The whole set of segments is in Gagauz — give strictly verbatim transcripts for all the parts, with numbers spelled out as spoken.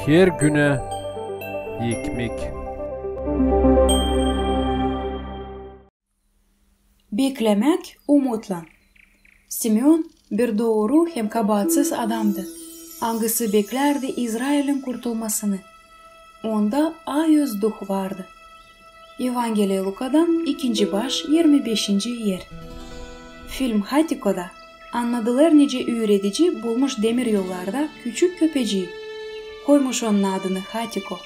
Her günä ekmek. Beklemäk umutlan. Simeon bir dooru hem kabaatsız adamdı, angısı beklärdi İzrailin kurtulmasını. Onda Ayoz Duh vardı. Evangeliya Lukadan, ikinci baş, irmi beşinci er. Film Hatikoda annadêr, nicä üüredici bulmuş demir yollarda küçük köpecii, koymuş onun adını Hatiko.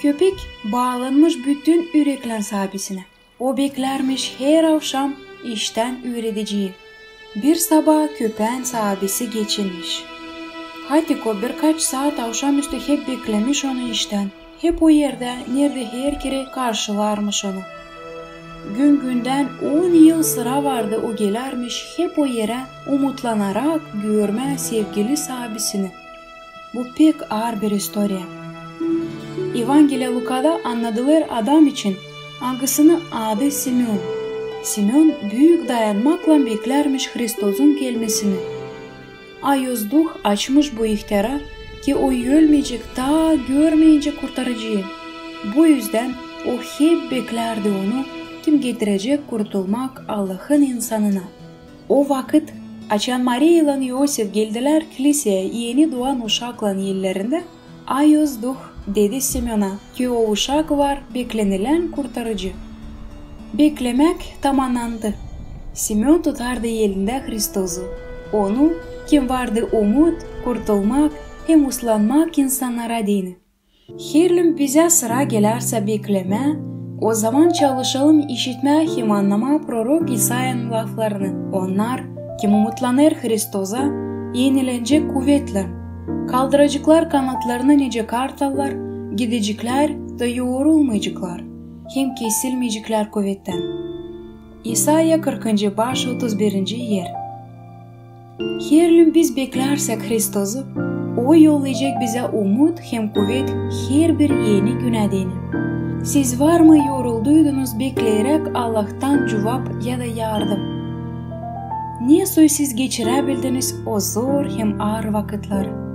Köpek baalanmış bütün üreklän saabisinä. O beklärmiş her avşam iştän üürediciyi. Bir sabaa köpään saabisi geçinmiş. Hatiko birkaç saat avşamüstü hep beklemiş onu iştän. Hep o erdä, neredä herkerä karşılarmış onu. Gün-gündän on yıl sıra vardı, o gelärmiş hep o erä, umutlanarak görmää sevgili saabisini. Bu pek aar bir istoriya. Evangeliya Lukada annadêr adam için, angısının adı Simeon. Simeon büük dayanmaklan beklärmiş Hristosun gelmesini. Ayoz Duh açmış bu ihtara, ki o ölmeyecek, taa görmeyencä Kurtarıcıyı. Bu üzdän o hep beklärdi onu, kim getirecek kurtulmak Allahın insanına. O vakıt, açan Mariyaylan İosif geldilär kliseyä eni duan uşaklan ellerindä, Ayoz Duh dedi Simeona, ki o uşak var beklenilän Kurtarıcı. Beklemäk tamannandı. Simeon tutardı elindä Hristosu, onu, kim vardı umut, kurtulmak hem uslanmak insannara deyni. Herliim bizä sıra gelärsä beklemää, ozaman çalışalım işitmää hem annamaa prorok İsayanın laflarını. Onnar, kim umutlanêr Hristosa, enilenecek kuvetlän, kaldıraceklar kanatlarını nicä kartallar, gideceklär da yorulmayaceklar hem kesilmeyeceklär kuvettän. İsaya kırkıncı baş, otuz birinci er. Herliim biz beklärsek Hristosu, O yollayacek bizä umut hem kuvet herbir eni günä deyni. Siz var mı yorulduydunuz bekleyeräk Allahtan cuvap ya da yardım? Nesoy siz geçiräbildiniz o zor hem aar vakıtları?